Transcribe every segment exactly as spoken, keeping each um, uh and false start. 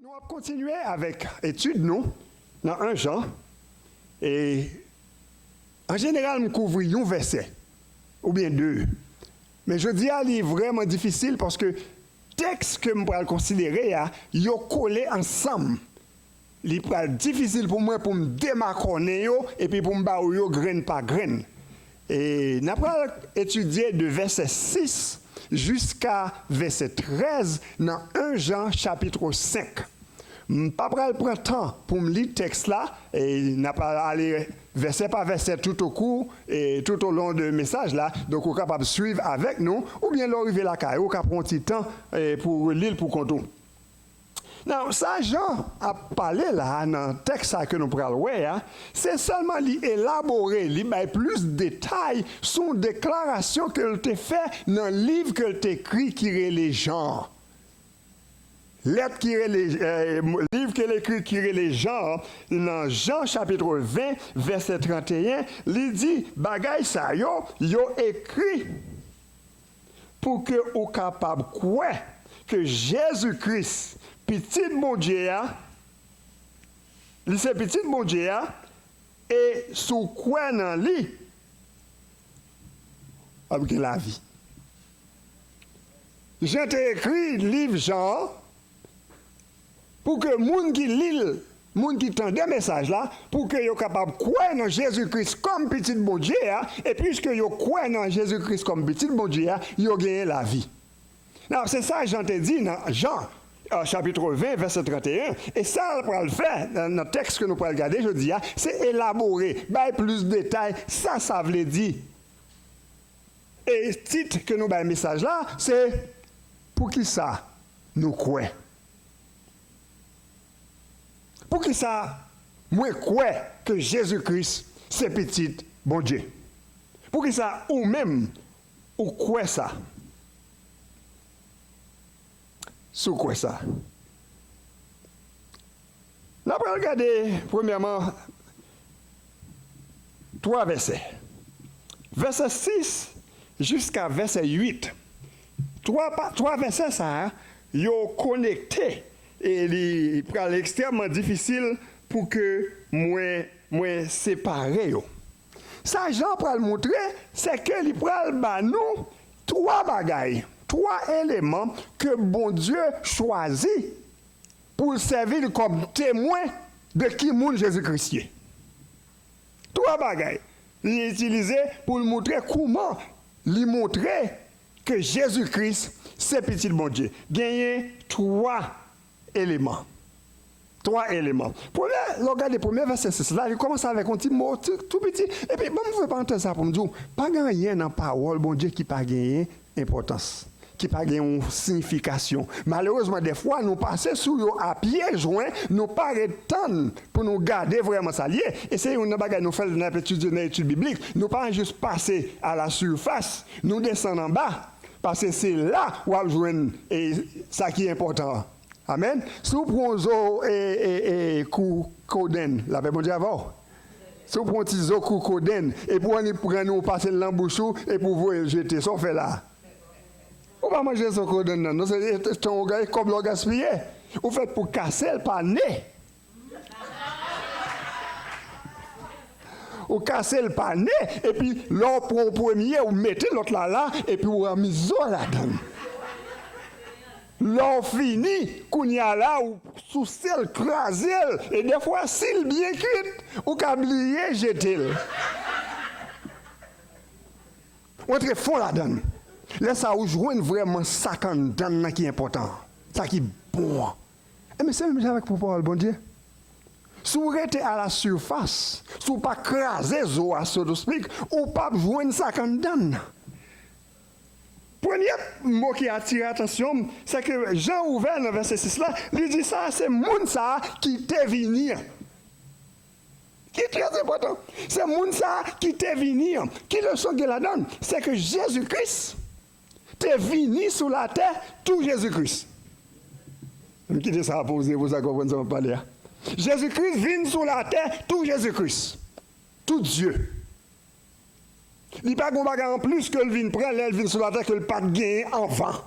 Nou ap kontinye avèk etid nou nan en Jan. E an jeneral, m kouvri yon vèsè oubyen de. Men jodi a, li vrèman difisil paske tèks ke m pral konsidere a, yo kole ansanm. Li pral difisil pou mwen pou m demakònen yo epi pou m ba ou yo grenn pa grenn. E n ap pral etidye de vèsè sis jiska vèsè trèz nan en Jan chapit senk. M pa pral pran tan pou m li tèks la, e n ap ale vèsè pa vèsè toutokou, e toutolon de mesaj la. Donk, ou kapab swiv avèk nou, oubyen lè w rive lakay ou, ou ka pran yon ti tan, e pou w li l pou kont ou. Now, sa Jan ap pale la a nan tèks sa ke nou pral wè a, se sèlman li elabore, li bay plis detay sou yon deklarasyon ke l te fè nan liv ke l te ekri ki rele Jan an. Lèt ki rele, eh, liv ke l ekri ki rele Jan an, nan Jan chapit ven, vèsè trannteyen, li di, bagay sa yo, yo ekri pou ke ou kapab kwè ke Jezi Kris, Pitit Bondye a, li se Pitit Bondye a, e si w kwè nan li, w ap gen lavi. Jan te ekri liv Jan an, pou ke moun ki li l, moun ki tande mesaj la, pou ke yo kapab kwè nan Jezi Kris kòm Pitit Bondye a, e piske yo kwè nan Jezi Kris kòm Pitit Bondye a, yo genyen lavi. Now, se sa Jan te di nan Jan, eh, chapit ven, vèsè trannteyen, e sa l pral fè nan, nan tèks ke nou pral gade jodi a, se elabore, bay plis detay, sa sa vle di. E tit ke nou bay mesaj la, se poukisa nou kwè. Poukisa mwen kwè ke Jezi Kris se Pitit Bondye? Poukisa ou menm ou kwè sa? Si w kwè sa. N ap pral gade, premyèman, twa vèsè. Vèsè sis jiska vèsè uit. Twa pa, twa vèsè sa a, yo konekte e li pral ekstrèmman difisil pou ke mwen, mwen separe yo. Sa Jan pral montre, se ke li pral ba nou twa bagay, twa eleman ke Bondye chwazi pou l sèvi l kòm temwen de ki moun Jezi Kris ye. Twa bagay li itilize pou l montre kouman li montre ke Jezi Kris se Pitit Bondye. Genyen twa eleman. Twa eleman. Premye, lè w gade premye vèsè sis la, li kòmanse avèk yon ti mo ti, tou piti. Epi, ban m fè parantèz sa pou m di w, pa gen anyen nan pawòl Bondye ki pa genyen enpòtans, ki pa gen yon siyifikasyon. Malerezman, dèfwa, nou pase sou yo a pye jwen, nou pa ret tann pou nou gade vrèman sa l ye. E se youn nan bagay nou fè lè n ap etidye nan etid biblik. Nou pa jis pase a la sirfas, nou desann anba. Paske se la w ap jwenn, e, sa ki enpòtan an. Amèn. Si w pran yon zo, e, e, e, kou kodenn, lapè Bondye avè w. Si w pran yon ti zo kou kodenn, epi w annik pran l, ou pase l nan bouch ou, epi w voye l jete, sa w fè la? Ou pa manje zo kodenn nan, non, se, e, e, tan w ga-, e kòb la w gaspiye. Ou fèt pou kase l pa ne. Ou kase l pa ne, epi lè w pran w premye, ou mete lòt la la, epi ou ranmi zo ladan l. Lè w fini, kounye a la, ou souse l, kraze l, e dèfwa, si l byen kuit, ou ka bliye jete l. Ou antre fon ladan l. Lè sa a, ou jwenn vrèman sa k anndan l nan ki enpòtan an, sa ki bon an. Ebyen, se menm jan avèk pou pawòl Bondye. Si w rete a la sirfas, si w pa kraze zo a, so to speak, ou p ap jwenn sa k anndan l. Premye mo ki atire atansyon m, se ke Jan ouvè nan vèsè sis la, li di sa a se moun sa a ki te vini an. Ki trè enpòtan. Se moun sa a ki te vini an. Ki leson gen ladan l? Se ke Jezi Kris te vini sou latè tou Jezi Kris. M kite sa poze pou sa konprann sa m ap pale a. Jezi Kris vin sou latè tou Jezi Kris. Tou Dye. Li pa gen yon bagay anplis ke l vin pran lè l vin sou latè ke l pa t genyen anvan.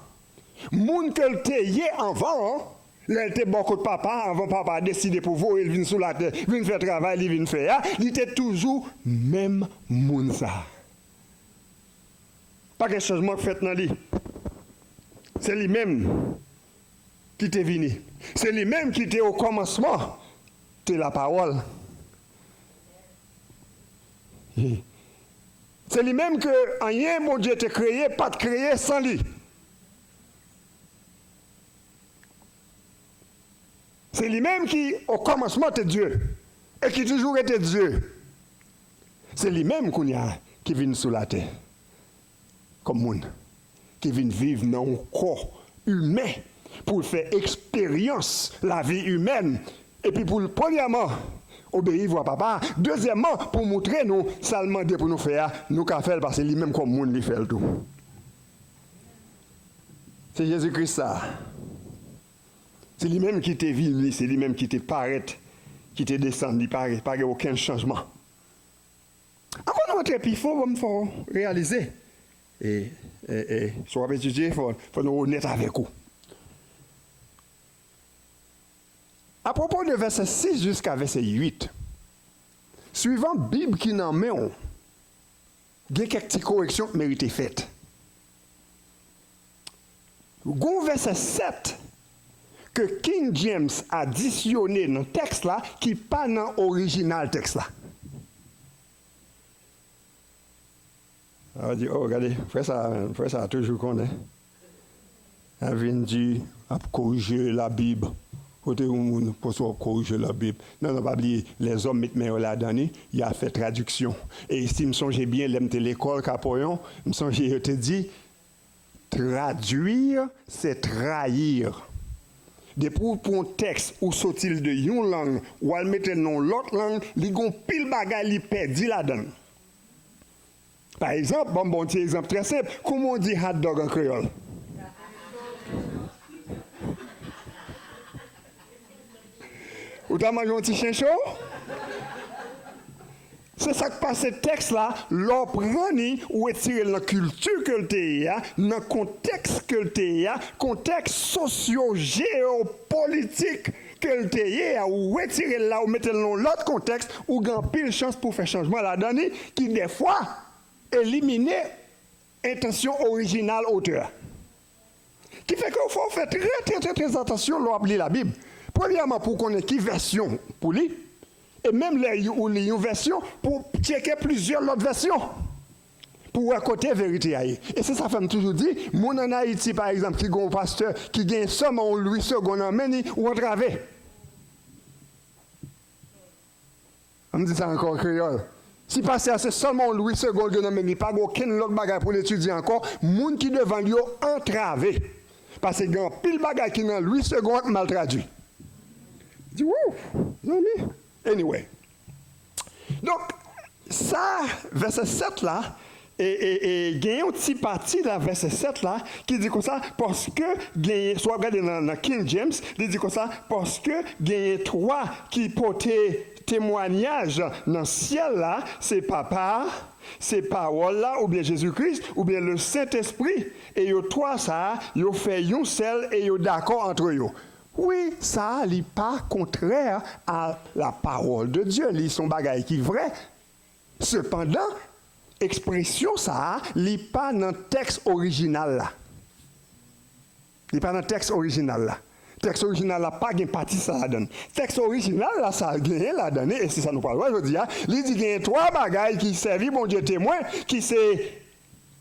Moun ke l te ye anvan an, Lè l te bò kot Papa, anvan Papa a deside pou voye l vin sou latè, vin fè travay li vin fè a, li te toujou menm moun sa a. Pa gen chanjman k fèt nan li. Se li menm ki te vini. Se li menm ki te okòmansman, te Lapawòl. Se li menm ke anyen Bondye te kreye pa t kreye san li. Se li menm ki okòmansman te Dye e ki toujou rete Dye. Se li menm kounye a ki vin sou latè kòm moun, ki vin viv nan yon kò imen pou l fè eksperyans lavi imèn, epi pou l, premyèman, obeyi vwa Papa a, dezyèmman, pou moutre nou sa l mande pou nou fè a, nou ka fè l, paske li menm kòm moun, li fè l tou. Se Jezi Kris sa a. Se li menm ki te vini, se li menm ki te parèt, ki te desann, li pa, pa gen okenn chanjman. Anvan nou antre pi fon, ban m fè w reyalize. E, e, e, si w ap etidye, fò, fò nou onèt avèk ou. Apwopo de vèsè sis jiska vèsè uit, swivan Bib ki nan men w, gen kèk ti koreksyon k merite fèt. Gon vèsè sèt ke King James adisyone nan tèks la ki pa nan orijinal tèks la. Sa vle di, oh, gade, frè sa, frè sa toujou konnen. Ap vin di, ap korije Labib. Kote yon moun konsa w ap korije Labib? Non, non, pa bliye, lèzòm met men yo ladan li, y a fè tradiksyon. E si m sonje byen, lè m te lekòl Kapoyon, m sonje yo te di, traduire, c'est trahir. Depi w pran yon tèks, ou soti l de yon lang, w al mete l nan yon lòt lang, li gon pil bagay li pèdi ladan l. Pa egzanp, ban m ba w yon ti egzanp trè senp. Kouman w di hot dog an kreyòl? Ou ta manje yon ti chencho? Se sa k pase tèks la, lè w pran li, ou retire l nan kilti ke l te ye a, nan kontèks ke l te ye a, kontèks sosyo-jewopolitik ke l te ye a, ou retire l la, ou mete l nan yon lòt kontèks, ou gen anpil chans pou w fè chanjman ladan li, ki dèfwa elimine entansyon orijinal otè a. Ki fè ke w fò w fè trè, trè, trè, trè atansyon lè w ap li Labib. Premyèman, pou w konnen ki vèsyon pou li, e menm lè ou li yon vèsyon, pou w tcheke plizyè lòt vèsyon, pou w wè kote verite a ye. E se sa fè m toujou di, moun ann Ayiti, pa egzanp, ki gen yon pastè ki gen sèlman yon Louis Segond nan men li, ou antrave. Ann di sa ankò an kreyòl. Si pastè a se sèlman yon Louis Segond l gen nan men li, pa gen okenn lòt bagay pou l etidye ankò, moun ki devan l yo antrave. Paske gen anpil bagay ki nan Louis Segond k mal tradui. Di, wouw, zanmi. Anyway. Donk, sa, vèsè sèt la, e, e, e, gen yon ti pati nan vèsè sèt la ki di konsa, paske genyen, si w ap gade nan, nan King James, li di konsa, paske genyen twa ki pote temwayaj nan syèl la, se Papa a, se Pawòl la, oubyen Jezi Kris, oubyen le Sentespri, e yo twa sa a, yo fè yon sèl e yo dakò antre yo. Wi, sa a, li pa kontrè a la parole de Dieu, li se yon bagay ki vrè. Sepandan, ekspresyon sa a, li pa nan tèks orijinal la. Li pa nan tèks orijinal la. Tèks orijinal la pa gen pati sa ladan l. Tèks orijinal la, sa genyen ladan li, e se sa nou pral wè jodi a, li di genyen twa bagay ki sèvi Bondye temwen, ki se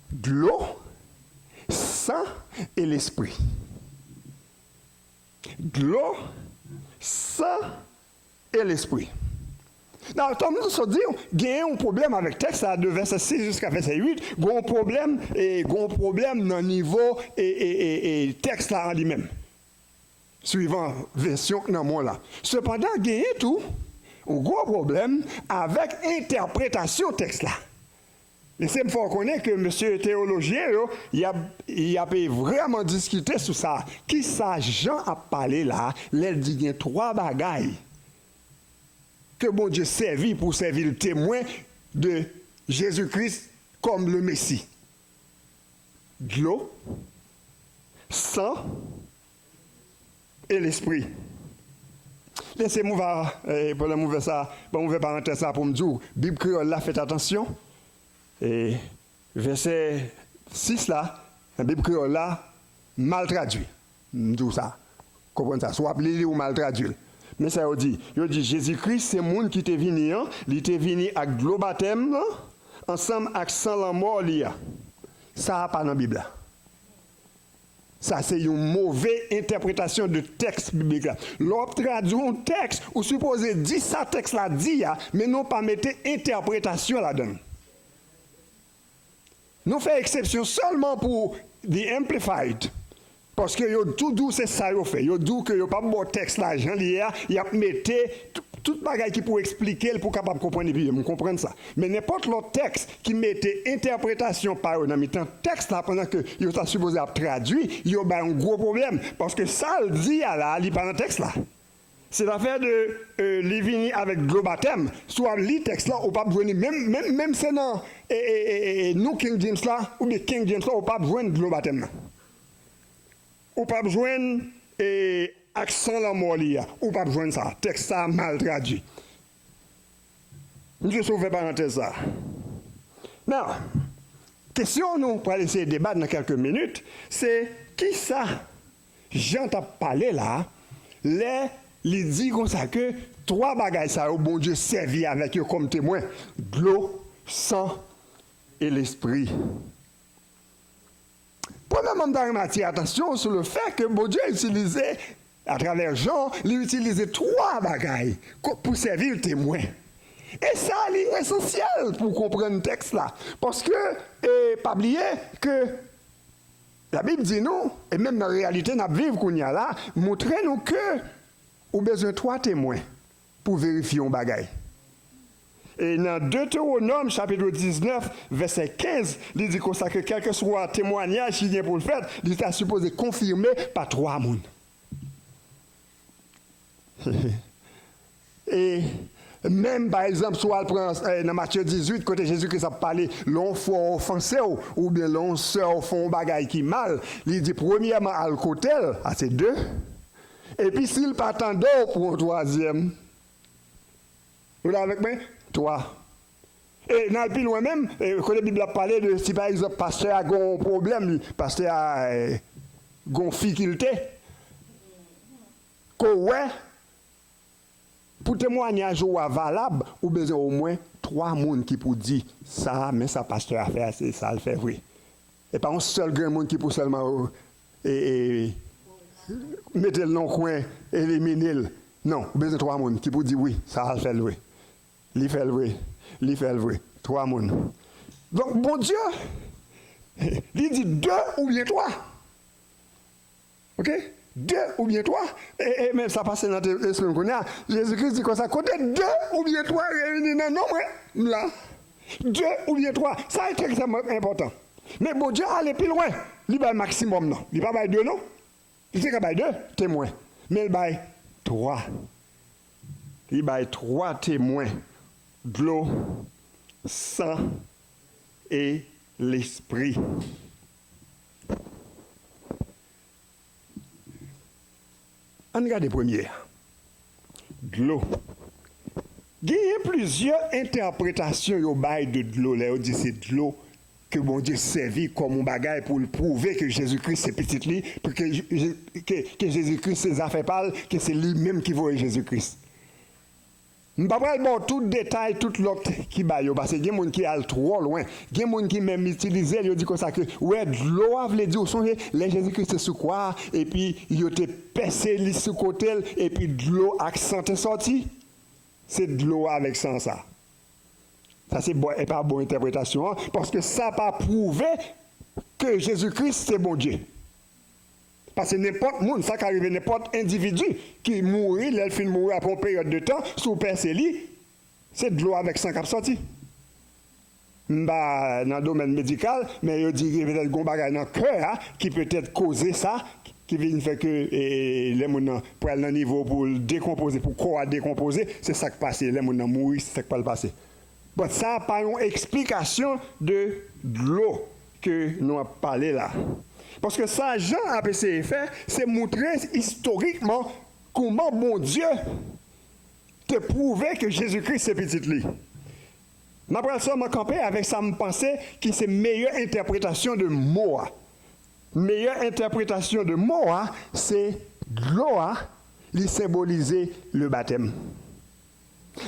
dlo, san e lespri. Dlo, san e lespri. Nan, tanm nou sot di w, genyen yon pwoblèm avèk tèks la, de vèsè sis jiska vèsè uit, gen yon pwoblèm, e gen yon pwoblèm nan nivo, e, e, e, e tèks la an li menm, swivan vèsyon k nan men w la. Sepandan, genyen tou yon gwo pwoblèm avèk entèpretasyon tèks la. Mesye, m fè w konnen ke mesye teyolojyen yo, y ap, y ap vrèman diskite sou sa. Kisa Jan ap pale la, lè l di gen twa bagay ke Bondye sèvi pou sèvi l temwen de Jezi Kris kòm le Mesi? Dlo, san, e lespri. Lese m ouvè, eh, pandan m ouvè sa, ban m ouvè parantèz sa pou m di w, Bib kreyòl la, fèt atansyon. E vèsè sis la, nan Bib kreyòl la, mal tradui. M di w sa. Konprann sa. Si w ap li li, ou mal tradui l. Men sa yo di. Yo di, Jezi Kris se moun ki te vini an, li te vini ak dlo batèm nan, ansanm ak san lanmò li a. Sa a pa nan Bib la. Sa se yon move entèpretasyon de tèks biblik la. Lè w ap tradui yon tèks, ou sipoze di sa tèks la di a, men non pa mete entèpretasyon ladan l. Nou fè eksepsyon sèlman pou The Amplified, paske yo tou di w se sa yo fè. Yo di w ke yo p ap ba w tèks la jan li ye a, y ap mete t-, tout bagay ki pou eksplike l pou w kapab konprann li pi byen. M konprann sa. Men nenpòt lòt tèks ki mete entèpretasyon pa yo nan mitan tèks la pandan ke yo ta sipoze ap tradui, yo bay yon gwo pwoblèm. Paske sa l di a la, li pa nan tèks la. Se lafè de, euh, li vini avèk dlo batèm. Si w ap li tèks la, ou p ap jwenn li. Menm, menm, menm se nan, e, e, e, e, e, New King James la, oubyen King James la, ou p ap jwenn dlo batèm nan. Ou p ap jwenn, e, ak san lanmò li a. Ou p ap jwenn sa. Tèks sa a mal tradui. M jis ouvè parantèz sa. Now, kesyon nou pral eseye debat nan kèlke minit, se kisa Jan t ap pale la, lè li di konsa ke twa bagay sa yo Bondye sèvi avèk yo kòm temwen, dlo, san e lespri. Premyèman, m ta renmen atire atansyon w sou le fè ke Bondye itilize, atravè Jan, li itilize twa bagay ko-, pou sèvi l temwen. E sa, li esansyèl pou w konprann tèks la. Paske, e, pa bliye ke Labib di nou, e menm nan reyalite n ap viv kounye a la, montre nou ke ou bezwen twa temwen pou verifye yon bagay. E nan Detewonòm chapit diznèf, vèsè kenz, li di konsa ke kèlkeswa temwanyaj ki gen pou l fèt, li ta sipoze konfime pa twa moun. E menm, pa egzanp, si w al pran, eh, nan Matye dizuit, kote Jezi Kris ap pale, lè yon frè w ofanse w, oubyen lè yon sè w fè yon bagay ki mal, li di, premyèman, al kote l, sa se de, epi si l pa tande w, pran yon twazyèm. Ou la avèk mwen? Twa. E n al pi lwen menm, e kote Bib la ap pale de si, pa egzanp, pastè a gen yon pwoblèm, li, pastè a, eh, gen yon fikilte, ke w wè, pou temwanyaj ou a valab, ou bezwen omwen twa moun ki pou di, sa, men sa pastè a fè a, se sa l fè vre. E pa yon sèl grenn moun ki pou sèlman, e, e, mete l nan yon kwen, elimine l. Non, ou bezwen twa moun ki pou di, wi, sa a l fè l vre. Li fè l vre. Li fè l vre. Twa moun. Donk, Bondye, li di de oubyen twa. Oke? De oubyen twa. E, e, men sa pase nan te-, lespri m kounye a. Jezi Kris di konsa, kote de oubyen twa reyini nan non mwen, m la. De oubyen twa. Sa ekstrèmman enpòtan. Men Bondye ale pi lwen. Li bay maksimòm nan. Li pa bay de non. Li te ka bay de temwen. Men l bay twa. Li bay twa temwen. Dlo, san e lespri. Ann gade premye a. Dlo. Genyen plizyè entèpretasyon yo bay de dlo, lè yo di se dlo ke Bondye sèvi kòm yon bagay pou l pwouve ke Jezi Kris se pitit li, pou ke, ke, ke Jezi Kris se zafè pa l, ke se li menm ki voye Jezi Kris. M pa pral ba w tout detay, tout lòt ki bay yo, paske gen moun ki al twò lwen. Gen moun ki menm itilize l, yo di konsa ke, wè, dlo a vle di, ou sonje, lè Jezi Kris te sou kwa a, epi yo te pèse li sou kote l, epi dlo ak san te sòti? Se dlo a avèk san sa. Sa se bon, e pa bon entèpretasyon an, paske sa pa pwouve ke Jezi Kris se Bondye. Paske nenpòt moun, sa ka rive nenpòt endividi ki mouri, lè l fin mouri apre yon peryòd de tan, si w pèse li, se dlo avèk san k ap sòti. M pa nan domèn medikal, men yo di gen petèt gon bagay nan kè a ki petèt koze sa, ki vin fè ke, e, lè moun nan pral nan nivo pou l dekonpoze, pou kò a dekonpoze, se sa k pase. Lè moun nan mouri, se sa k pral pase. But sa pa yon eksplikasyon de dlo ke nou ap pale la. Paske sa Jan ap eseye fè, se moutre istorikman kouman Bondye te pwouve ke Jezi Kris se pitit li. M ap pral sèlman kanpe avèk sa m panse ki se meyè entèpretasyon de mo a. Meyè entèpretasyon de mo a, se dlo a, li senbolize le batèm.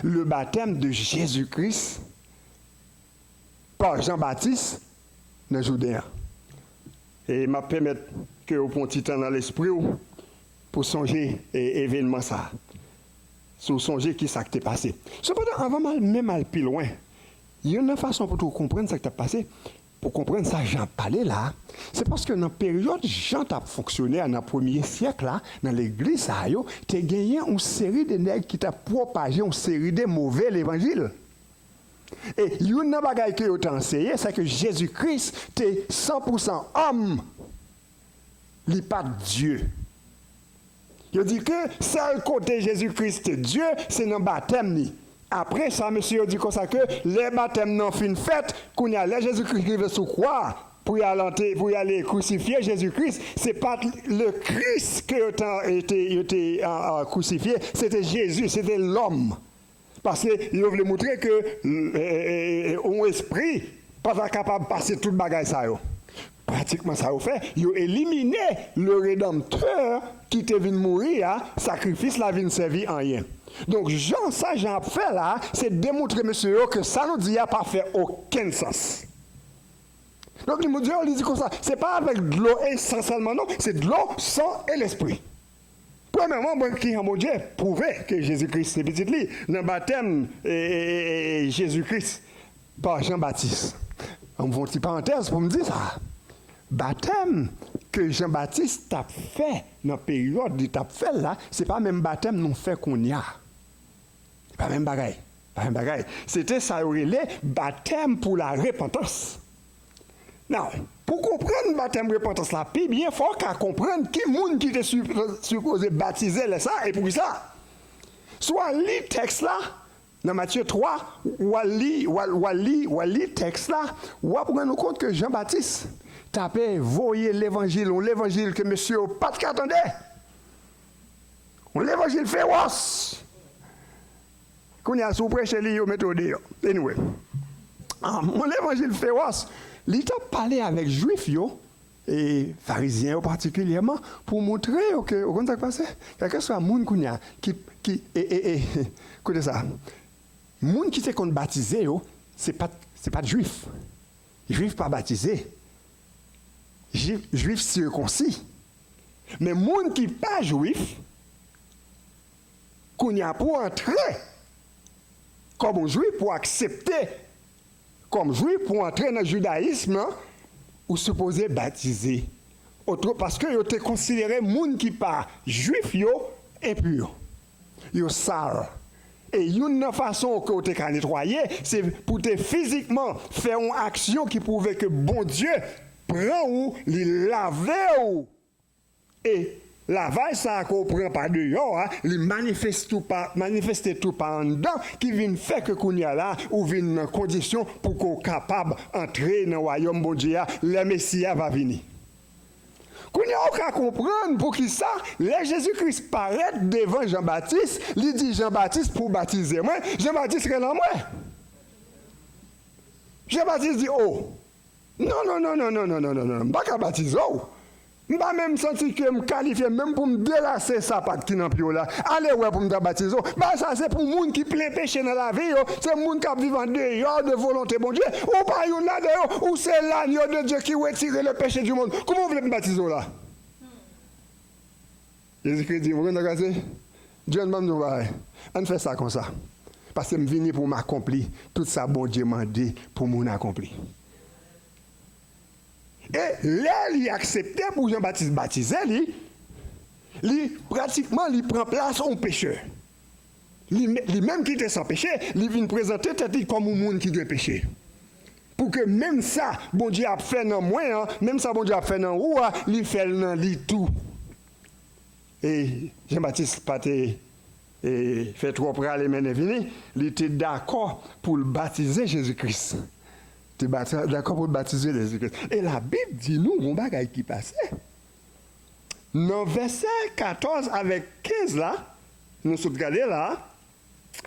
Le batèm de Jezi Kris pa Jan Batis nan Jouden an. E m ap pèmèt ke w pran ti tan nan lespri w pou sonje e, evènman sa a. Si w sonje ki sa k te pase. Sepandan, anvan m al, menm al pi lwen, youn nan fason pou tou konprann sa k t ap pase, pou konprann sa Jan ap pale la a, se paske nan peryòd Jan t ap fonksyone a, nan premye syèk la, nan legliz sa a yo, te genyen yon seri de nèg ki t ap pwopaje yon seri de move levanjil. E youn nan bagay ke yo te anseye, se ke Jezi Kris te san pou san òm, li pa t Dye. Yo di ke sèl kote Jezi Kris te Dye, se nan batèm li. Apre sa, mesye yo di konsa ke lè batèm nan fin fèt, kounye a, lè Jezi Kris rive sou kwa a, pou y al ante, pou y ale krisifye Jezi Kris, se pa t le Kris ke yo te, yo te, yo te, a, a, krisifye, se te Jezi, se te lòm. Paske yo vle moutre ke, e, e, e, yon espri pa ta kapab pase tout bagay sa yo. Pratikman sa yo fè, yo elimine le Redanmtè ki te vin mouri a, sakrifis la vin sèvi anyen. Donk, Jan, sa Jan ap fè la, se demontre mesye yo ke sa nou di a pa fè okenn sans. Donk, li, Bondye, li di konsa, se pa avèk dlo e san sèlman, non, se dlo, san e lespri. Premyèman, bon, kijan Bondye pwouve ke Jezi Kris se pitit li nan batèm, e, e, e, e, Jezi Kris pa Jan Batis. An m fè yon ti parantèz pou m di sa. Batèm ke Jan Batis t ap fè nan peryòd li t ap fè l la, se pa menm batèm nou fè kounye a. Pa menm bagay. Pa menm bagay. Se te sa yo rele batèm pou la repantans. Now, pou konprann batèm repantans la pi byen, fò w ka konprann ki moun ki te si-, sipoze batize lè sa a e poukisa. Si w al li tèks la, nan Matye twa, w al li, w al, w al li, w al li tèks la, w ap rann ou kont ke Jan Batis t ape voye levanjil, yon levanjil ke mesye yo pa t ka tande. Yon levanjil fewòs. Kounye a, si w preche li, yo mete w deyò. Anyway. Ah, yon levanjil fewòs. Li t ap pale avèk Jwif yo, e Farizyen yo patikilyèman, pou montre yo ke, ou konn sa k pase? Kèlkeswa moun kounye a, ki, ki, e, e, e, koute sa. Moun ki te konn batize yo, se pa t, se pa t Jwif. Jwif pa batize. Jwif, Jwif sikonsi. Men moun ki pa Jwif, kounye a pou w antre kòm yon Jwif, pou w aksepte kòm Jwif, pou w antre nan jidayis lan, ou sipoze batize. Otro, paske yo te konsidere moun ki pa Jwif yo enpi. Yo sal. E youn nan fason ke w te ka netwaye, se pou te fizikman fè yon aksyon ki pwouve ke Bondye pran ou, li lave w. E lavaj sa a ke w pran pa deyò a, li manifeste tou pa, manifeste tou pa anndan, ki vin fè ke kounye a la, ou vin nan kondisyon pou ke w kapab antre nan wayòm Bondye a, lè Mesi a va vini. Kounye a, ou ka konprann poukisa, lè Jezi Kris parèt devan Jan Batis, li di Jan Batis pou batize mwen, Jan Batis rele anmwe. Jan Batis di, o, non, non, non, m pa ka batize w. M pa menm santi ke m kalifye menm pou m delase sapat ki nan pye w la. Ale wè pou m ta batize w. Bagay sa se pou moun ki plen peche nan lavi yo. Se moun k ap viv andeyò de volonte Bondye. Ou pa youn ladan yo. Ou se l'agneau de Dieu qui retire le péché du monde. Kouman w vle m batize w la? Jezikri di, ou konn sa k pase? John, ban m di w yon bagay. Ann fè sa konsa. Paske m vini pou m akonpli tout sa Bondye mande pou moun akonpli. E lè li aksepte pou Jan Batis batize li, li pratikman li pran plas yon pechè. Li, li menm ki te san peche, li vin prezante tèt li kòm yon moun ki gen peche. Pou ke menm sa Bondye ap fè nan mwen an, menm sa Bondye ap fè nan ou a, li fè l nan li tou. E Jan Batis pa te, e, fè twò prale mennen vini, li te dakò pou l batize Jezi Kris. Te bati-, dakò pou l batize Jezikri. E Labib di nou yon bagay ki pase. Nan vèsè katòz avèk kenz la, nou sot gade la,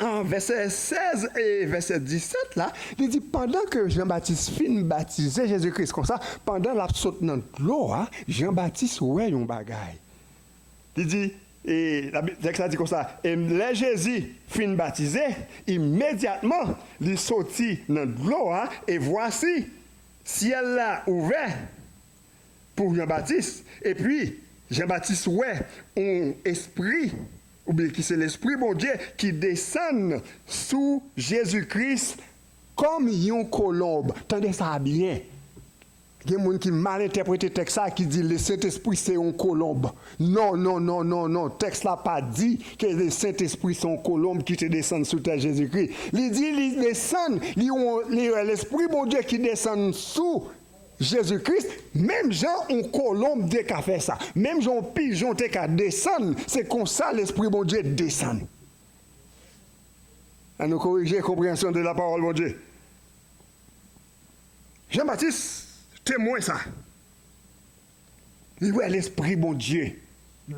an vèsè sèz e vèsè disèt la, li di, pandan ke Jan Batis fin batize Jezikri konsa, pandan l ap sot nan dlo a, Jan Batis wè yon bagay. Li di, e, la Bi-, tèks la di konsa, e lè Jezi fin batize, imedyatman, li soti nan dlo a, e vwasi, syèl la ouvè pou Jan Batis. Epi, Jan Batis wè yon espri, oubyen ki se Lespri Bondye, ki desann sou Jezikri kòm yon kolonb. Tande sa byen. Gen moun ki mal entèprete tèks sa, ki di le Sentespri se yon kolonb. Non, non, non, non, non. Tèks la pa di ke le Sentespri se yon kolonb ki te desann sou tèt Jezikri. Li di li desann, li, li, Lespri Bondye ki desann sou Jezikri, menm jan yon kolonb te ka fè sa, menm jan yon pijon te ka desann, se konsa Lespri Bondye desann. An nou korije konpreyansyon de la pawòl Bondye. Jan Batis temwen sa. Li wè Lespri Bondye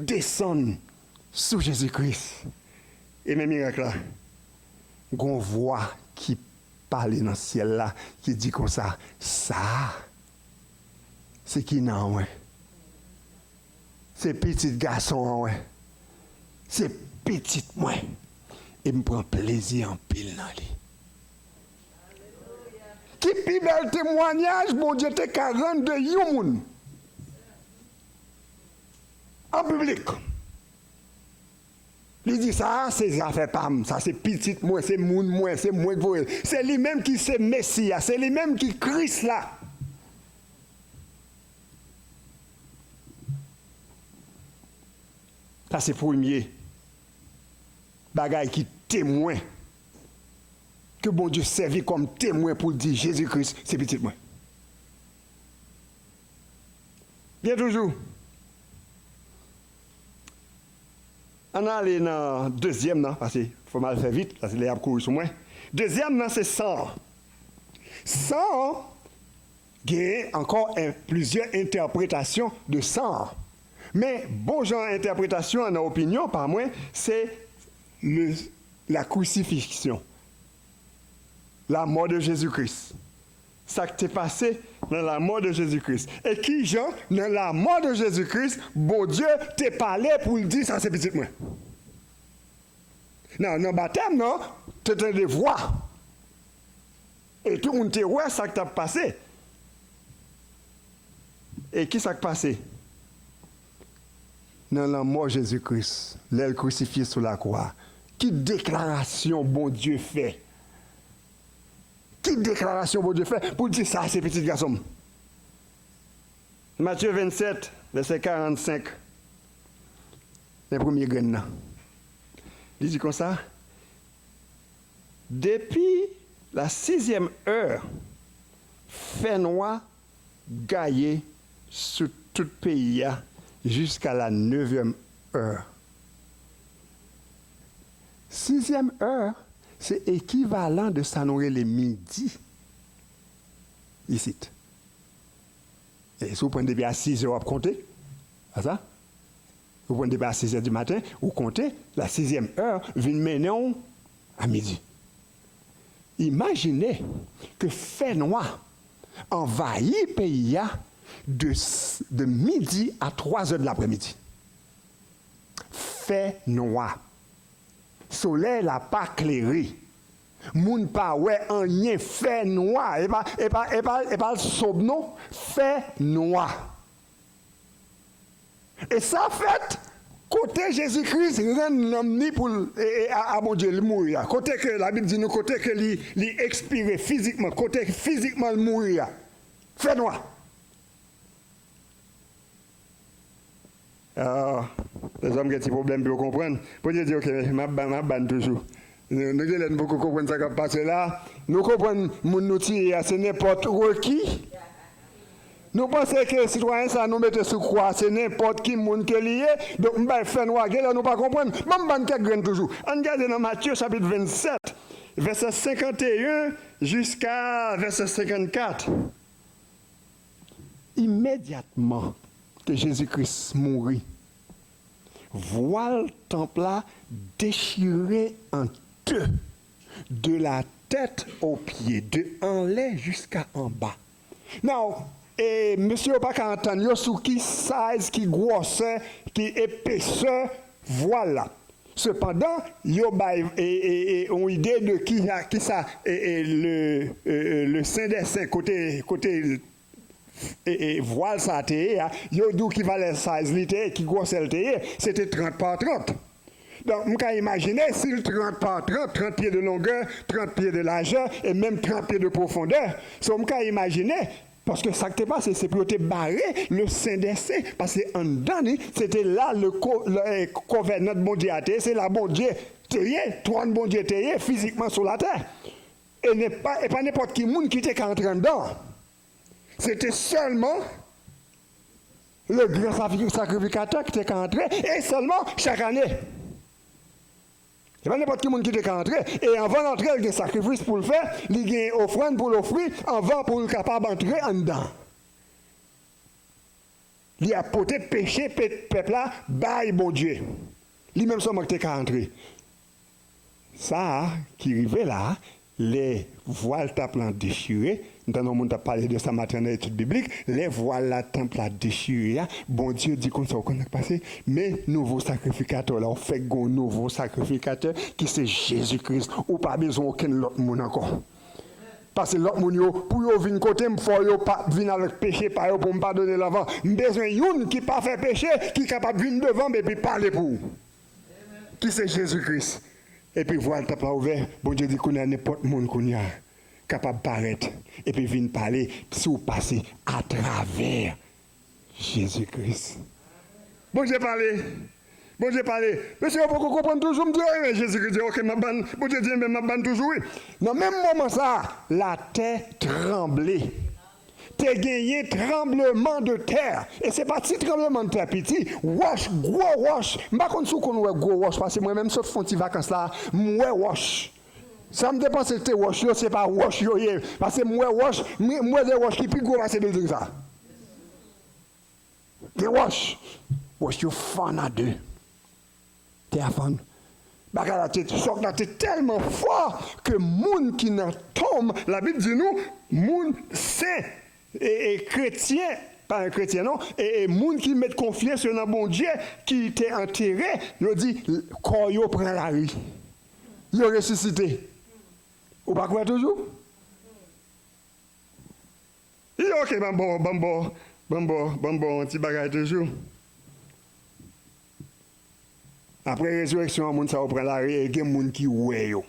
desann sou Jezikri. E men mirak la, gon vwa ki pale nan syèl la, ki di konsa, sa a, se ki nan mwen. Se pitit gason an, wi. Se pitit mwen. E m pran plezi anpil nan li. Ki pi bèl temwayaj Bondye te ka rann de yon moun? An piblik. Li di, sa a se zafè pa m, sa se pitit mwen, se moun mwen, se mwen k voye l. Se li menm ki se Mesi a, se li menm ki Kris la. Sa se premye bagay ki temwen, ke Bondye sèvi kòm temwen pou l di Jezikri se pitit mwen. Byen toujou. Ann ale nan dezyèm nan, paske fò m al fè vit, paske lè y ap kouri sou mwen. Dezyèm nan se san an. San an, genyen ankò en-, plizyè entèpretasyon de san an. Men, bon jan entèpretasyon an, nan opinyon pa mwen, se le, la crucifixion, la mort de Jésus-Christ. Sa k te pase nan la mort de Jésus-Christ. E ki jan, nan la mort de Jésus-Christ, Bondye te pale pou l di, sa se pitit mwen. Nan, nan batèm nan, te tande vwa. E tout moun te wè sa k t ap pase. E ki sa k pase? Nan lanmò Jezikri, lè l krisifye sou lakwa, ki deklarasyon Bondye fè? Ki deklarasyon Bondye fè pou l di, sa se pitit gason m? Matye vennsèt, vèsè karannsenk. Men premye grenn nan. Li di konsa, depi la sizyèm è, fènwa gaye sou tout peyi a jiska la nevyèm è. Sizyèm è, se ekivalan de sa nou rele midi isit. E si w pran depi a sizè w ap konte, a sa? Ou pran depi a sizè di maten, ou konte, la sizyèm è vin mennen w a midi. Imajine ke fènwa anvayi peyi a de, de midi a twazè de laprèmidi. Fènwa. Solèy la pa klere. Moun pa wè anyen, fènwa. E pa, e pa, e pa, e pa l sonb non, fènwa. E sa fèt kote Jezikri rann nanm ni pou l, e, e, a, a Bondye, li mouri a. Kote ke Labib di nou, kote ke li, li ekspire fizikman, kote fizikman l mouri a. Fènwa. Ah, lèzòm gen ti pwoblèm pou yo konprann. Bondye di, oke, m ap ba, m ap ba n toujou. Nou, nou gen lè nou poko konprann sa k ap pase la. Nou konprann moun nou tiye a, se nenpòt ki. Nou panse ke sitwayen sa nou mete sou kwa, se nenpòt ki moun ke li ye. Donk, m bay fènwa. Gen lè nou pa konprann. Ban m ba n kèk grenn toujou. Ann gade nan Matye chapit vennsèt. Vèsè senkanteyen jiska vèsè senkannkat. Imedyatman ke Jezi Kris mouri, vwal tanp la dechire an de, de la tèt o pye, de anlè jiska anba. Now, e, mesye yo pa ka antann yo sou ki size, ki gwosè, ki epesè vwal la. Sepandan, yo bay, e, e, e, yon ide de ki, kisa, e, e, le, e, e, le Sen dè Sen, kote, kote, e, e, vwal sa a te ye a, yo di w ki valè size li te ye, ki gwosè l te ye, se te trant pa trant. Donk, m ka imajine, si l trant pa trant, trant pye de longè, trant pye de lajè, e menm trant pye de pwofondè. So, m ka imajine, paske sa k te pase, se pou yo te bare le Sen dè Sen, paske anndan li, se te la le ko-, le, e, kovènan Bondye a te ye, se la Bondye te ye, twòn Bondye te ye, fizikman sou latè. E ne pa, e pa nenpòt ki moun ki te ka antre anndan. Se te sèlman le gran sakri-, sakrifikatè ki te ka antre, e sèlman chak ane. E pa nenpòt ki moun ki te ka antre. E anvan l antre, l gen sakrifis pou l fè, li gen ofrann pou l ofri, anvan pou l kapab antre anndan. Li ap pote peche pe-, pèp la bay Bondye. Li menm sèlman ki te ka antre. Sa a ki rive la a, lè vwal tanp lan dechire, m tande yon moun t ap pale de sa maten nan etid biblik, lè vwal la tanp la dechire a, Bondye di konsa, ou konn sa k pase? Men nouvo sakrifikatè la, ou fèk gen yon nouvo sakrifikatè ki se Jezi Kris. Ou pa bezwen okenn lòt moun ankò. Paske lòt moun yo, pou yo vin kote m, fò yo pa vin avèk peche pa yo pou m padone l anvan. M bezwen youn ki pa fè peche, ki kapab vin devan m epi pale pou ou. Ki se Jezi Kris. Epi vwal tanp la ouvè, Bondye di kounye a nenpòt moun kounye a kapab parèt epi vin pale si w pase atravè Jezi Kris. Bondye pale. Bondye pale. Mesye yo poko konprann toujou. M di yo, enben, Jezi Kris di, oke, m ap ban, Bondye di, enben, m ap ban toujou, wi. Nan menm moman sa a, latè tranble. Te genyen tranbleman de tè. E se pa ti tranbleman de tè piti. Wòch, gwo wòch. M pa konn si w konn wè gwo wòch, paske mwen menm sot fè yon ti vakans la, m wè wòch. Sa m te panse te wòch yo, se pa wòch yo ye. Paske m wè wòch, m, m wè de wòch ki pi gwo pase bilding sa. De wòch. Wòch yo fann an de. Te afann. Bagay la te, chòk la te tèlman fò ke moun ki nan tonm, Labib di nou, moun sen, e, e kretyen, pa kretyen non, e, e moun ki met konfyans yo nan Bondye, ki te antere, yo di, kò yo pran lari. Yo resisite. Ou pa kwè toujou? Li di, oke, ban m ba w, ban m ba w, ban m ba w, ban m ba w yon ti bagay toujou. Apre rezirèksyon an, moun sa yo pran lari e gen moun ki wè yo.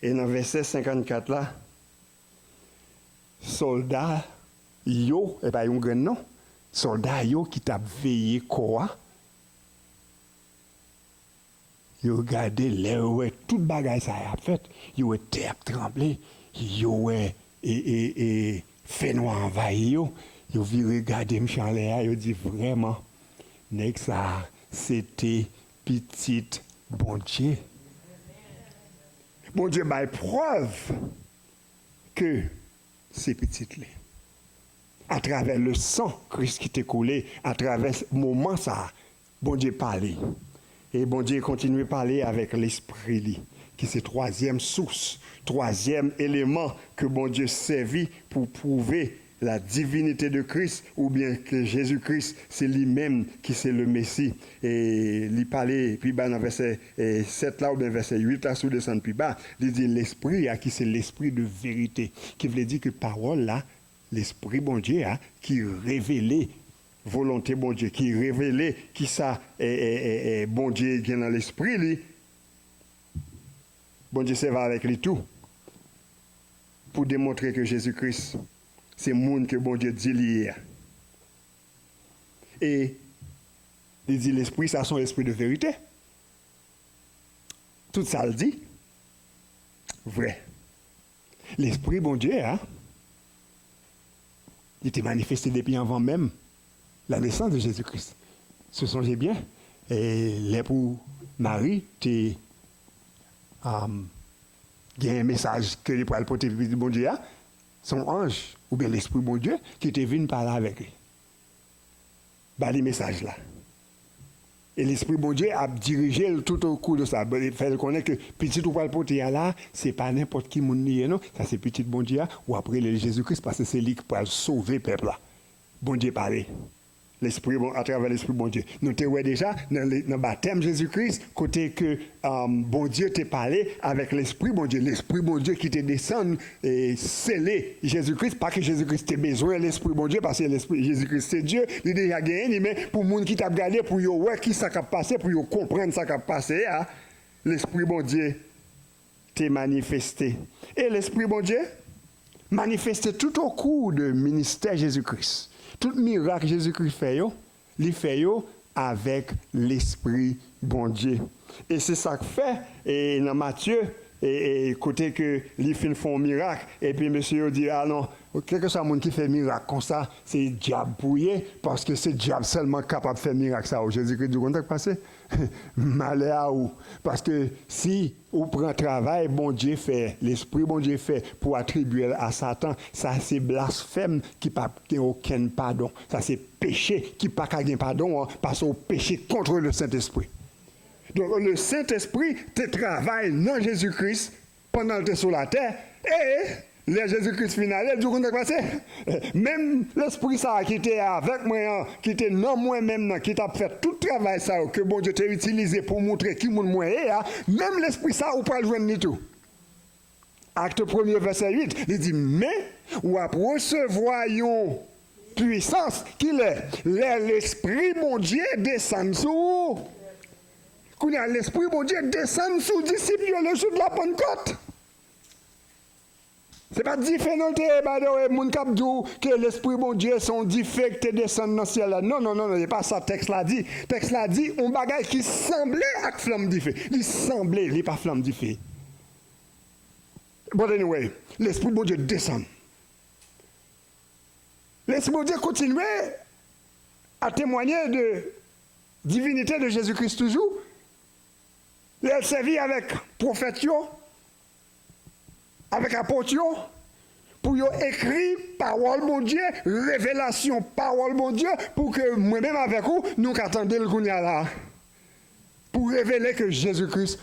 E nan vèsè senkannkat la, sòlda yo, e pa yon grenn non, sòlda yo ki t ap veye kò a, yo gade, lè yo wè tout bagay sa y ap fèt, yo wè tè ap tranble, yo wè, e, e, e, fènwa anvayi yo, yo vire gade m chalè a, yo di, vrèman, nèg sa a, se te pitit Bondye. Bondye bay prèv ke se pitit li. Atravè le san Kris ki te koule, atravè moman sa a, Bondye pale. E Bondye kontinye pale avèk Lespri li, ki se twazyèm sous, twazyèm eleman ke Bondye sèvi pou pwouve la divinite de Christ, oubyen ke Jezi Kris se li menm ki se le Mesi. E li pale pi ba nan vèsè, e, sèt la oubyen vèsè uit la, si w desann pi ba, li di Lespri a ki se Lespri de verite, ki vle di ke pawòl la, Lespri Bondye a, ki revele volonte Bondye, ki revele kisa, e, e, e, e, Bondye gen nan lespri li, Bondye sèvi avèk li tou pou demontre ke Jezi Kris se moun ke Bondye di li ye a. E li di, Lespri sa se yon lespri de verite. Tout sa l di, vrè. Lespri Bondye a, li te manifeste depi anvan menm la nesans de Jezi Kris. Si w sonje byen, e, lè pou Mari te, am, Gen mesaj ke li pral pote pou pitit Bondye a, se yon anj oubyen Lespri Bondye ki te vin pale avèk li, ba li mesaj la. E Lespri Bondye ap dirije l tout okou de sa. Fè l konnen ke pitit ou pral pote a la, se pa nenpòt ki moun li ye, non. Sa se pitit Bondye a, w ap rele l Jezi Kris, paske se li ki pral sove pèp la. Bondye pale. Lespri Bon-, atravè Lespri Bondye. Nou te wè deja nan le-, nan batèm Jezi Kris, kote ke, um, Bondye te pale avèk Lespri Bondye. Lespri Bondye ki te desann e sele Jezi Kris, pa ke Jezi Kris te bezwen Lespri Bondye, paske Lespri, Jezi Kris se Dye, li deja genyen li, men pou moun ki t ap gade, pou yo wè ki sa k ap pase, pou yo konprann sa k ap pase a, Lespri Bondye te manifeste. E Lespri Bondye manifeste tout okou de ministè Jezi Kris. Tout mirak Jezi Kris fè yo, li fè yo avèk Lespri Bondye. E se sa k fè, e nan Matye, e, e kote ke li fin fè yon mirak, epi mesye yo di, "A non, kèlkeswa moun ki fè mirak konsa, se dyab pou ye, paske se dyab sèlman k kapab fè mirak sa yo." Jezi Kris di, "Ou konn sa k pase? Malè a ou, paske si ou pran travay Bondye fè, Lespri Bondye fè pou atribye l a Satan, sa se blasfèm ki p ap gen okenn padon. Sa se peche ki pa ka gen padon an, paske w peche kont le Sentespri." Donk, le Sentespri te travay nan Jezi Kris pandan l te sou latè, e lè Jezi Kris fin ale, l di, "Ou konn sa k pase? Menm Lespri sa a ki te avèk mwen an, ki te nan mwen menm nan, ki t ap fè tout travay sa yo ke Bondye te itilize pou moutre ki moun mwen ye a, menm Lespri sa a, ou pral jwenn li tou." Akte premye, vèsè uit, li di, "Men, w ap resevwa yon pwisans, ki lè? Lè Lespri Bondye desann sou ou." Kounye a, Lespri Bondye desann sou disip yo le jou de la Pentecôte. Se pa dife non l te ye, by the way, moun k ap di w ke Lespri Bondye se yon dife k te desann nan syèl la. Non, non, non, non, se pa sa tèks la di. Tèks la di yon bagay ki sanble ak flanm dife. Li sanble, li pa flanm dife. But anyway, Lespri Bondye desann. Lespri Bondye kontinye a temwanye de divinite de Jezi Kris toujou. Lè l sèvi avèk pwofèt yo, avèk apot yo, pou yo ekri pawòl Bondye, revelasyon pawòl Bondye, pou ke mwen menm avèk ou, nou ka tande l kounye a la. Pou revele ke Jezi Kris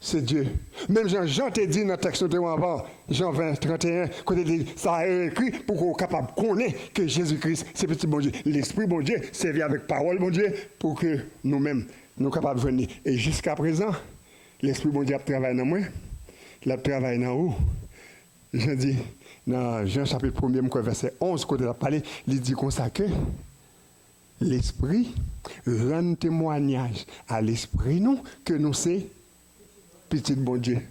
se Dye. Menm jan Jan te di nan tèks nou te wè anvan, Jan ven, trannteyen, kote l di, "Sa yo ekri pou ke w kapab konnen ke Jezi Kris se Pitit Bondye." Lespri Bondye sèvi avèk pawòl Bondye pou ke nou menm, nou kapab jwenn li. E jiskaprezan, Lespri Bondye ap travay nan mwen, l ap travay nan ou. Jan di, nan Jan chapit premye, m kwè vèsè onz, kote l ap pale, li di konsa ke Lespri rann temwanyaj a lespri nou ke nou se pitit Bondye.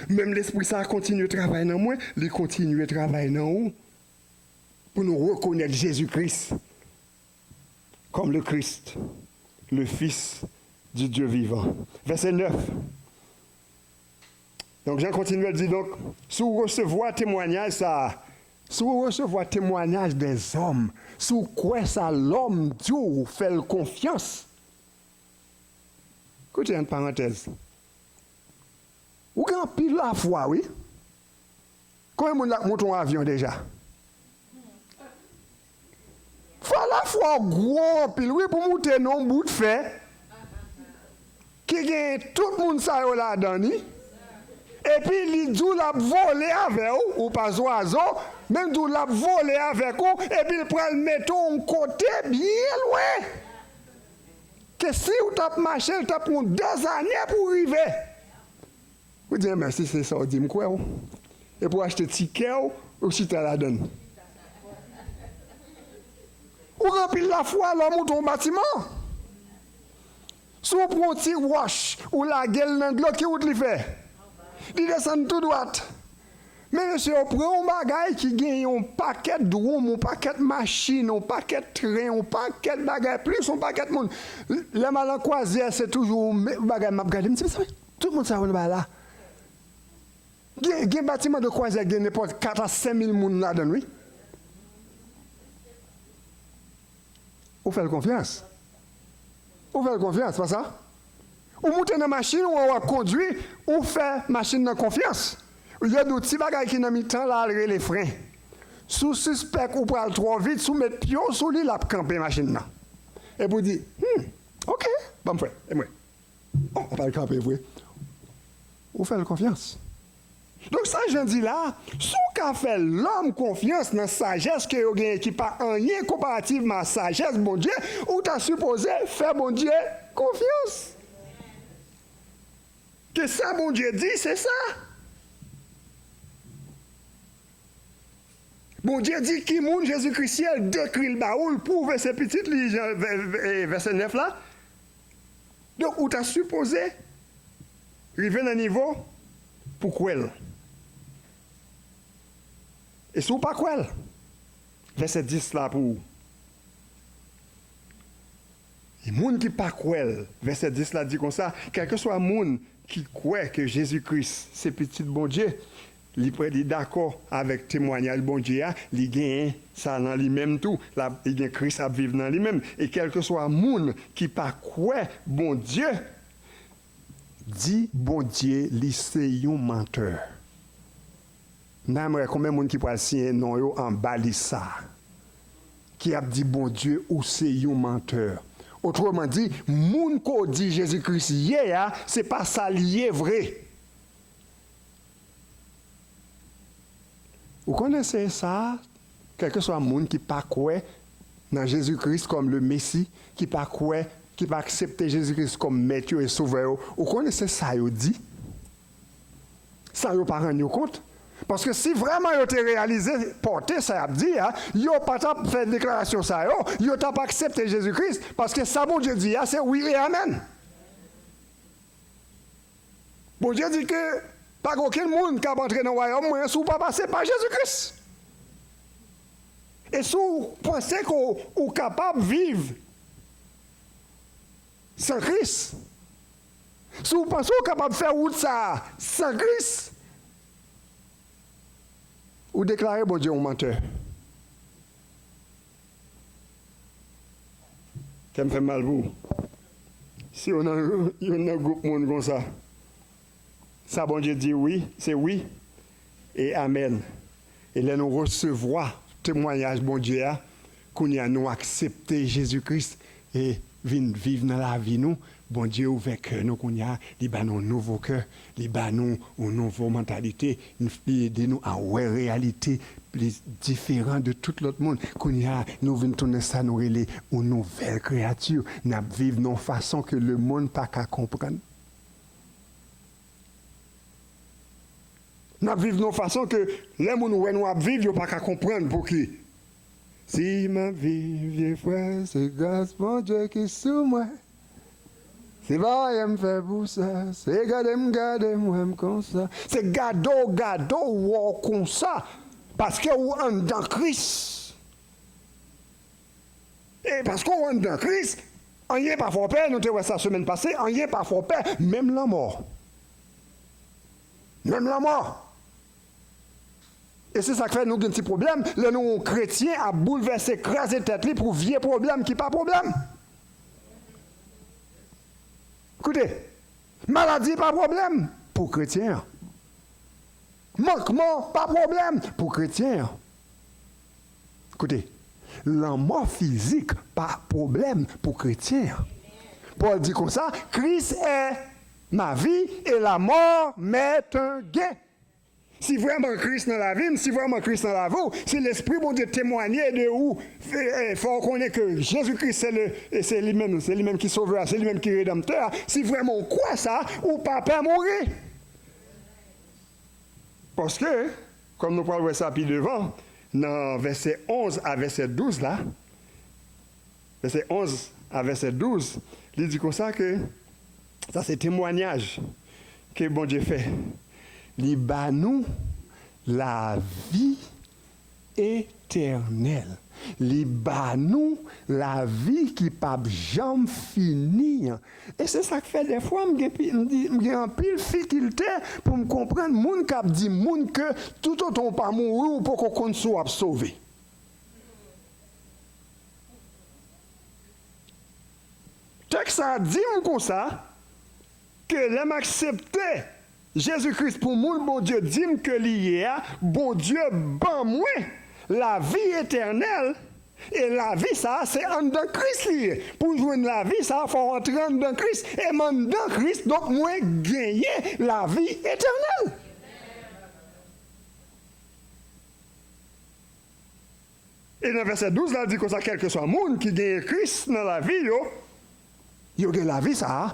Menm Lespri sa a kontinye travay nan mwen, li kontinye travay nan ou, pou nou rekonèt Jezi Kris comme le Christ, le Fils du Dieu vivant. Vèsè nèf. Donk, Jan kontinye di, donk, si w resevwa temwanyaj sa a, si w resevwa temwanyaj dèzòm, si w kwè sa lòm di w, w fè l konfyans. Koute yon parantèz. Ou gen anpil lafwa, wi. Konbyen moun la k monte yon avyon deja? Fò lafwa w gwo anpil, wi, pou moute nan yon bout fè ki gen tout moun sa yo ladan li. Epi li di w l ap vole avè w, ou pa zwazo, men l di w l ap vole avèk ou, epi l pral mete w yon kote byen lwen. Ke si w t ap mache, l t ap pran w dèzane pou w rive. Ou di, "Enben, si se sa w di, m kwè w." Epi w achte tikè w, ou chita ladan l. Ou gen anpil lafwa lè w moute yon batiman. Si w pran yon ti wòch, ou lage l nan dlo, ki wout li fè? Li desann tou dwat. Men mesye, yo pran yon bagay ki gen yon pakèt dwonm, yon pakèt machin, yon pakèt tren, yon pakèt bagay, plis yon pakèt moun. Lè m al nan kwazyè, se toujou men-, bagay m ap gade. M di, "Mezanmi, tout moun sa yo nan bagay la." Gen, gen batiman de kwazyè, gen nenpòt kat a senk mil moun ladan l, wi. Ou fè l konfyans. Ou fè l konfyans, pa sa? Ou moute nan machin ou, w ap kondwi, ou fè machin nan konfyans. Yo di w ti bagay ki nan mitan la al rele fren. Si w sispèk ou pral twò vit, si w met pye w sou li, l ap kanpe machin nan. Epi w di, hmm, oke, ban m fè, e mwen. Oh, ou pa l kanpe vre. Ou fè l konfyans. Donk, sa Jan di la, si w ka fè lòm konfyans nan sajès ke yo genyen ki pa anyen konparativman a sajès Bondye, ou ta sipoze fè Bondye konfyans. Ke sa Bondye di, se sa. Bondye di ki moun Jezi Kris ye, l dekri l ba ou, l pwouve se pitit li, Jan, vè-, vè-, vèsè nèf la. Donk, ou ta sipoze rive nan nivo pou kwè l. E si w pa kwè l, vèsè dis la pou ou. E moun ki pa kwè l, vèsè dis la di konsa, kèlkeswa moun ki kwè ke Jezi Kris se Pitit Bondye, li pre-, li dakò avèk temwayaj Bondye a, li genyen sa nan li menm tou. L ap, li gen Kris ap viv nan li menm. E kèlkeswa moun ki pa kwè Bondye, di Bondye li se yon mantè. N a renmen wè konbyen moun ki pral siyen non yo anba lis sa a, ki ap di Bondye ou se yon mantè. Otreman di, moun ke w di Jezi Kris ye a, se pa sa l ye vre. Ou konnen se sa, kèlkeswa moun ki pa kwè nan Jezi Kris kòm le Mesi, ki pa kwè, ki pa aksepte Jezi Kris kòm Mèt yo e Sovè yo, ou konnen se sa yo di? Sa yo pa rann yo kont. Paske si vrèman yo te reyalize pòte sa y ap di a, yo pa t ap fè deklarasyon sa yo, yo t ap aksepte Jezi Kris, paske sa Bondye di a, se wi e amèn. Bondye di ke pa gen okenn moun k ap antre nan wayòm mwen si w pa pase pa Jezi Kris. E si w panse ke w, ou kapab viv san Kris, si w panse w kapab fè wout sa a san Kris, ou deklare Bondye yon mantè. Kè m fè m mal pou ou. Si w nan, youn nan gwoup moun konsa, sa Bondye di wi, se wi e amèn. E lè nou resevwa temwayaj Bondye a, kounye a nou aksepte Jezi Kris e vin viv nan lavi nou, Bondye ouvè kè nou kounye a, li ba nou yon nouvo kè, li ba nou yon nouvo mantalite, li ede nou a wè reyalite plis diferan de tout lòt moun. Kounye a, nou vin tounen sa nou rele yon nouvèl kreyati. N ap viv nan yon fason ke lemonn pa ka konprann. N ap viv nan yon fason ke lè moun wè nou ap viv, yo pa ka konprann pouki. Si m ap viv, vye frè, se gras Bondye ki sou mwen. Se pa anyen m fè pou sa, se gade m, gade m, wè m konsa. Se gade w, gade w, wè w konsa. Paske ou anndan Kris. E paske w anndan Kris, anyen pa fè w pè, nou te wè sa semèn pase, anyen pa fè w pè, menm lanmò. Menm lanmò. E se sa k fè nou gen ti pwoblèm lè nou wè yon kretyen ap boulvèse, kraze tèt li pou vye pwoblèm ki pa pwoblèm. Koute, maladi pa pwoblèm pou kretyen an. Mankman pa pwoblèm pou kretyen an. Koute, lanmò fizik pa pwoblèm pou kretyen an. Pòl di konsa, Christ est ma vie et la mort m'est un gain. Si vrèman Kris nan lavi m, si vrèman Kris nan lavi w, si Lespri Bondye temwanye de ou, fè, eh, fè w konnen ke Jezi Kris se le, se li menm, se li menm ki Sovè a, se li menm ki Redanmtè a, si vrèman w kwè sa, ou pa pè mouri. Paske, kòm nou pral wè sa pi devan, nan vèsè onz a vèsè douz la, vèsè onz a vèsè douz, li di konsa ke, sa se temwayaj ke Bondye fè. Li ba nou lavi etènèl. Li ba nou lavi ki p ap janm fini an. E se sa k fè dèfwa m gen pi-, m di, m gen anpil fikilte pou m konprann moun k ap di moun ke toutotan w pa mouri, ou poko konn si w ap sove. Tèks sa a di m konsa, ke lè m aksepte Jezi Kris pou moun Bondye di m ke li ye a, Bondye ban mwen lavi etènèl, e lavi sa a se anndan Kris li ye. Pou w jwenn lavi sa a, fò w antre anndan Kris, e m anndan Kris, donk mwen genyen lavi etènèl. E nan vèsè douz la, l di konsa, kèlkeswa moun ki genyen Kris nan lavi yo, yo gen lavi sa a,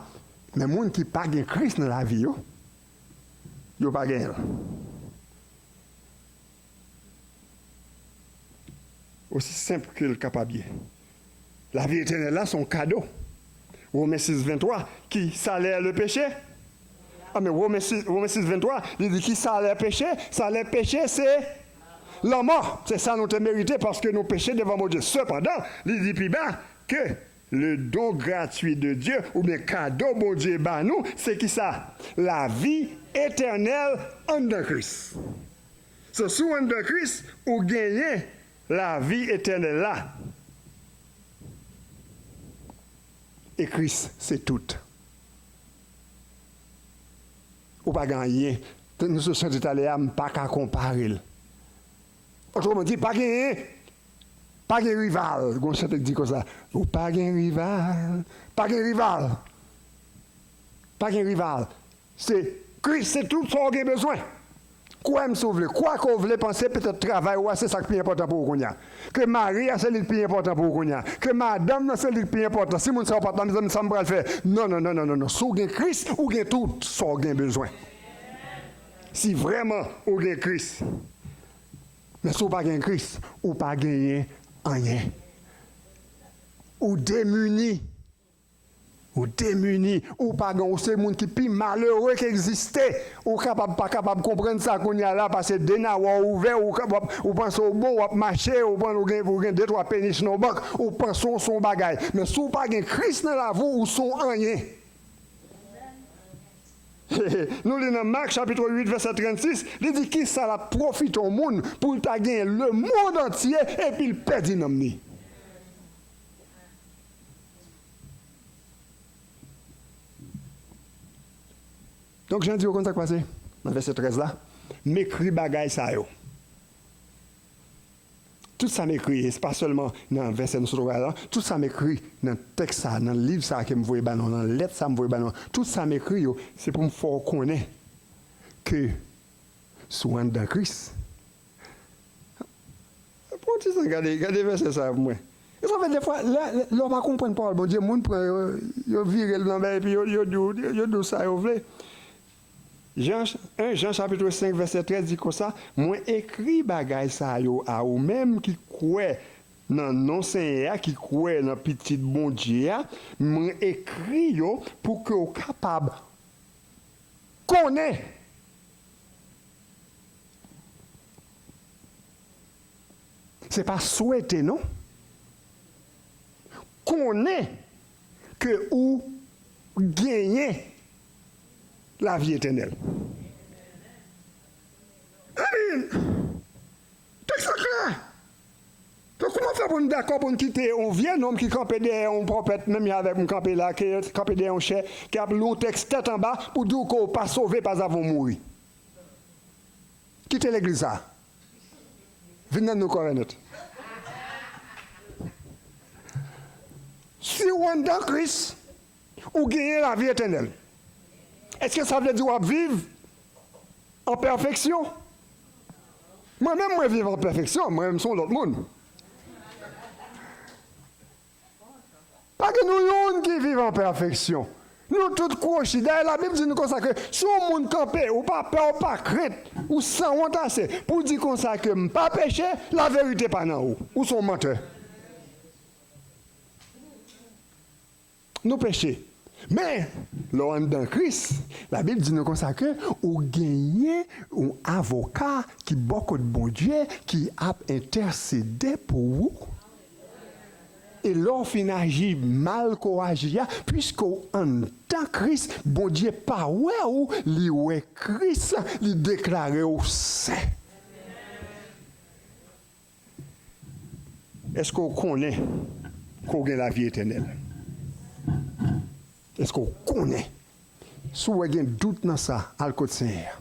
men moun ki pa gen Kris nan lavi yo, yo pa genyen l. Osi senp ke l kapab ye. Lavi etènèl la se yon kado. Women sis venntwa, ki salè le peche? Amen. Women sis, Women sis venntwa, li di ki salè peche? Salè peche se lanmò. Se sa nou te merite paske nou peche devan Bondye. Sepandan, li di pi ba ke le don gratuit de Dieu, oubyen kado Bondye ba nou, se ki sa? Lavi etènèl anndan Kris. So, si w anndan Kris, ou genyen lavi etènèl la. E Kris se tout. Ou pa gen anyen. Nou sot chante talè a, m pa ka konpare l. Otreman di, pa genyen, pa gen rival. Gon chante k di konsa, ou pa gen rival. Pa gen rival. Pa gen rival. Se Kris, se tout sa w gen bezwen. Kwè m si w vle. Kwa ke w vle panse, petèt travay ou a se sa k pi enpòtan pou ou kounye a. Ke mari a se li k pi enpòtan pou ou kounye a. Ke madanm nan se li k pi enpòtan. Si moun sa yo pa t la, mezanmi, sa m pral fè? Non, non, non, non, non, non. Si w gen Kris, ou gen tout sa w gen bezwen. Si vrèman ou gen Kris. Men si w pa gen Kris, ou pa genyen anyen. Ou demini. Ou demini, ou pa gen, ou se moun ki pi malere ki egziste. Ou kapab pa kapab konprann sa kounye a la, paske de nawa w ouvè, ou kapab, ou panse w bon, w ap mache, ou panse w gen, ou gen de twa penich nan yon bank, ou panse w se yon bagay. Men si w pa gen Kris nan lavi w, ou se yon anyen. Nou li nan Mak chapit uit vèsè trannsis, li di kisa l ap pwofite yon moun pou l ta genyen lemonn antye epi l pèdi nanm li. Donk, Jan di, ou konn sa k pase? Nan vèsè trèz la, m ekri bagay sa yo. Tout sa m ekri, e se pa sèlman nan vèsè nou sot wè la, tout sa m ekri nan tèks sa, nan liv sa ke m voye ba nou, nan lèt sa m voye ba nou, tout sa m ekri yo, se pou m fè w konnen ke si w anndan Kris, pran ti tan, gade, gade vèsè sa a pou mwen. E sa fè defwa, lè, lè, lè w pa konprann pawòl Bondye, moun pran yo, yo vire l nan bè, epi yo, yo di w, yo di w sa yo vle. Jan, en Jan chapit senk vèsè trèz di konsa, mwen ekri bagay sa yo a ou menm ki kwè nan non Senyè a, ki kwè nan Pitit Bondye a, mwen ekri yo pou ke w kapab konnen. Se pa swete, non. Konnen ke ou genyen lavi etènèl. Amen. Tèks la klè. Donk, kòman fè pou n dakò pou n kite yon vye nonm ki kanpe dèyè yon pwofèt, menm jan avèk m kanpe la, ki kanpe dèyè yon chè, ki ap li yon tèks tèt anba pou di w ke w pa sove pazavan w mouri? Kite legliz sa. Vin nan nou kò nèt. Si w anndan Kris, ou genyen lavi etènèl. Èske sa vle di w ap viv an pèfeksyon? Mwen menm, mwen viv an pèfeksyon, mwen menm, se yon lòt moun. Pa gen nou youn ki viv an pèfeksyon. Nou tout kwochi. Dayè, Labib di nou konsa ke si yon moun kanpe, ou pa pè, ou pa krent, ou sanwont ase pou di konsa ke m pa peche, laverite pa nan ou. Ou se yon mantè. Nou peche. Men, lè w anndan Kris, Labib di nou konsa ke ou genyen yon avoka ki bò kot Bondye, ki ap entèsede pou ou. E lè w fin aji mal ke w aji a, piske w anndan Kris, Bondye pa wè w, li wè Kris, li deklare w sen. Èske w konnen ke w gen lavi etènèl? Èske w konnen? Si w wè gen dout nan sa, al kot Senyè a.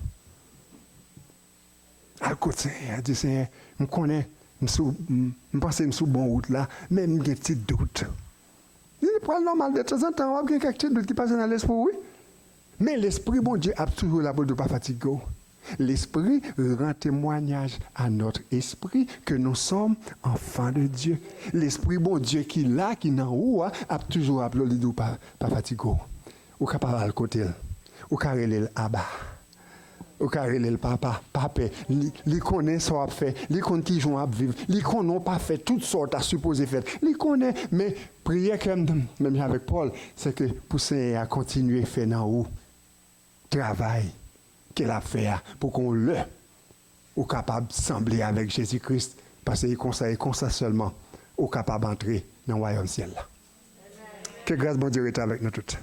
Al kot Senyè a, di, Senyè, m konnen m sou, m, m panse m sou bon wout la, men m gen ti dout. Li pral nòmal, detanzantan w ap gen kèk ti dout ki pase nan lespri w, wi. Men Lespri Bondye ap toujou la pou l di w pa fatige w. L'Esprit rend témoignage à notre esprit que nous sommes enfants de Dieu. Lespri Bondye ki la, ki nan ou a, ap toujou raple w, li di w pa, pa fatige w. Ou kapab al kote l. Ou ka rele l Aba. Ou ka rele l Papa, pa pè. Li, li konnen sa w ap fè. Li konn kijan w ap viv. Li konnen w pa fè tout sa w ta sipoze fè. Li konnen, men priyè ke m, menm jan avèk Pòl, se ke pou Senyè a kontinye fè nan ou travay ke l ap fè a, pou kon lè ou kapab sanble avèk Jezi Kris, paske e konsa, e konsa sèlman ou kapab antre nan wayòm syèl la. Ke gras Bondye rete avèk nou tout.